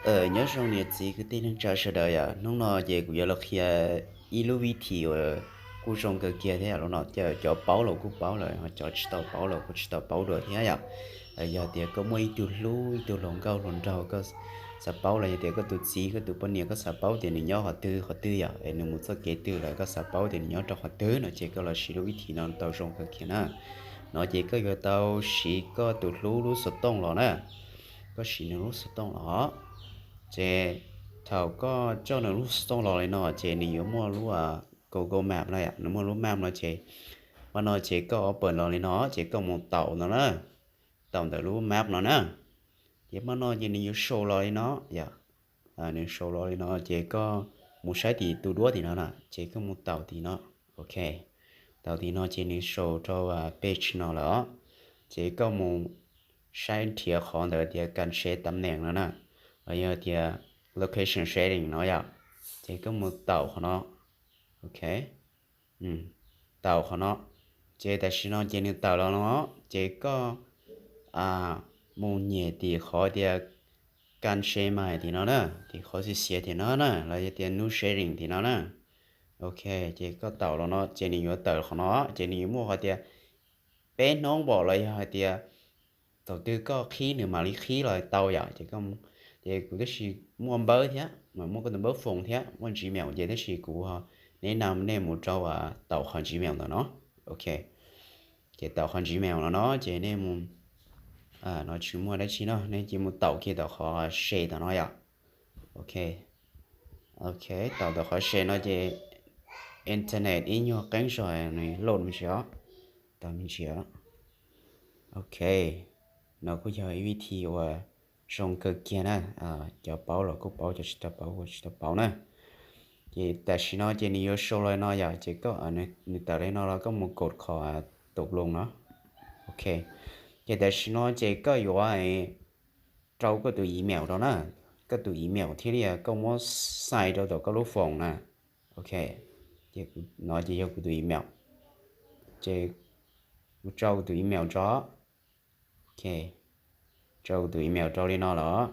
Nyob zoo niam txiv kwv tij neej tsa sawv daws yom, hnub no ces kuv yuav los qhia ib lub vib thim uas kuj zoo kawg kiag thiab. Lub no ces cov paub los kuj paub lawm, cov tsis tau paub los kuj tsis tau paub dua thiab yom. Yog tias koj muaj ib tug hlub, ib tug hluas nkauj hluas nraug koj xav paub, los yog tias koj tus txiv koj tus poj niam koj xav paub tias nws nyob qhov twg qhov twg yom, es nws mus txoj kev twg lawm, koj xav paub tias nws nyob rau qhov twg no ces koj los siv lub vib thim no tau zoo kawg kiag na. No ces koj yuav tau siv koj tus hlub lub xov tooj los na. Koj siv nws lub xov tooj los, ces thaum koj coj nws lub xov tooj los li no ces nws yuav muaj lub Google Map no, nws muaj lub map no ces, mas no ces koj open los li no ces koj mus taum no na, taum ntawm lub map no na. Ces mas no ces nws yuav sau los li no yom, nws sau los li no ces koj mus saib tim tus duab tim no na, ces koj mus taum tim no. Ok, taum tim no ces nws sau rau page no lawm, ces koj mus saib nrhiav qhov ntawd tias kan se tam neem no na, los yog tias location sharing no yom, ces koj mus taum qhov no. Ok, taum qhov no, ces tam sim no ces nws tawm los no, ces koj mus nyem tim qhov tias kan se mais tim no na, tim qhov xiav xiav tim no na, los yog tias new sharing tim no na. Ok, ces koj taum los no ces nws yuav tawm qhov no, ces nws yuav muaj qhov tias peb hnub npaum los yog hais tias thaum twg koj qhib nws mam li qhib los tau yom. Ces, ces kuv tab sis muaj npawb thiab, muaj koj tus npawb foos thiab muaj Gmail ces tab sis kuv neb na nej mus rau taum qhov Gmail ntawm no. Ok, ces taum qhov Gmail no no ces nej mus, no tsis muaj dab tsi no, nej cia mus taum kiag tom qhov se tom no yom. Ok, ok, taum tom qhov se no ces internet ib nyuag qeeb zog nws load me ntsis os, tau me ntsis os. Ok, no kuj yog ib vib thim uas zoo kawg kiag na, cov paub los kuj paub, cov tsis tau paub kuj tsis tau paub na. Ces tam sim no ces nws yuav sau los no yom, ces koj, nws tawm li no los koj mus kaum qhov tus loo no. Ok, ces tam sim no ces koj yuav rau koj tus email rau na, koj tus email thiab li koj muab xais rau tom koj lub foos na. Ok, no ces yog kuv tus email, ces kuv rau kuv tus email tso. Ok, rau kuv tus email rau li no los,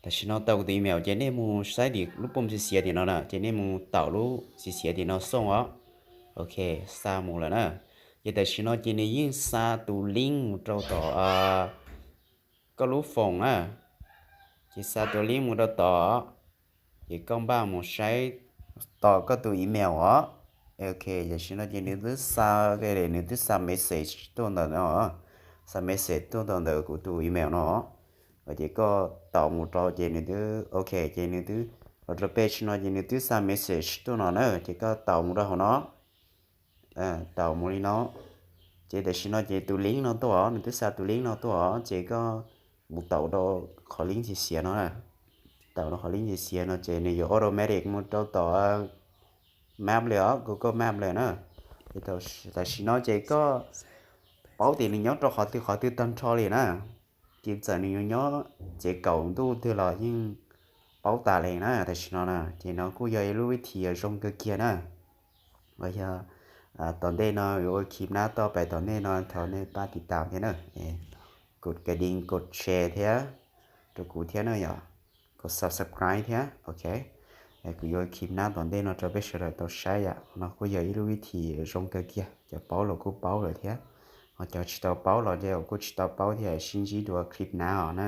tam sim no tau kuv tus email ces nej mus saib tim lub pooj xiav xiav tim no na, ces nej mus taum lub xiav xiav tim no xoo os. Ok, xa mus lawm na. Ces tam sim no ces nws yeej xa tus link mus rau tom koj lub foos na, ces xa tus link mus rau tod, ces koj npaj mus saib tom koj tus email os. Ok, tam sim no ces nws twb xa, nws twb xa message tuaj ntawm no, xa message tuaj ntawm kuv tus email no, ces koj taum mus rau ces nws twb, ok, ces nws twb los rau page no ces nws twb xa message tuaj no na, ces koj taum mus rau hauv no, taum mus li no, ces tam sim no ces tus link no tuaj os, nws twb xa tus link no tuaj os, ces koj mus taum rau qhov link xiav xiav no, taum rau qhov link xiav xiav no ces nws yuav automatic mus rau tom map li os, Google Map li na. Tam sim no ces koj paub tias nws nyob rau qhov twg qhov twg tag nrho li na, ces txawm nws yuav nyob tsev kaum ntuj twg los yeej paub tas li na tam sim no na. Ces no kuj yog ib lub vib thim zoo kawg kiag na. Los yog tom ntej no yuav ua khib nab toj pais tom ntej no thov nej pab tiv tas thiab na, kod ka ding kod share thiab rau kuv thiab na yom, kod subscribe thiab. Ok, kuv yuav khib nab tom ntej no rau peb sawv daws tau saib yom. No kuj yog ib lub vib thim zoo kawg kiag, cov paub los kuj paub lawm thiab, ho cov tsis tau paub los ces kuj tsis tau paub thiab, sib ntsib dua khib nab os na.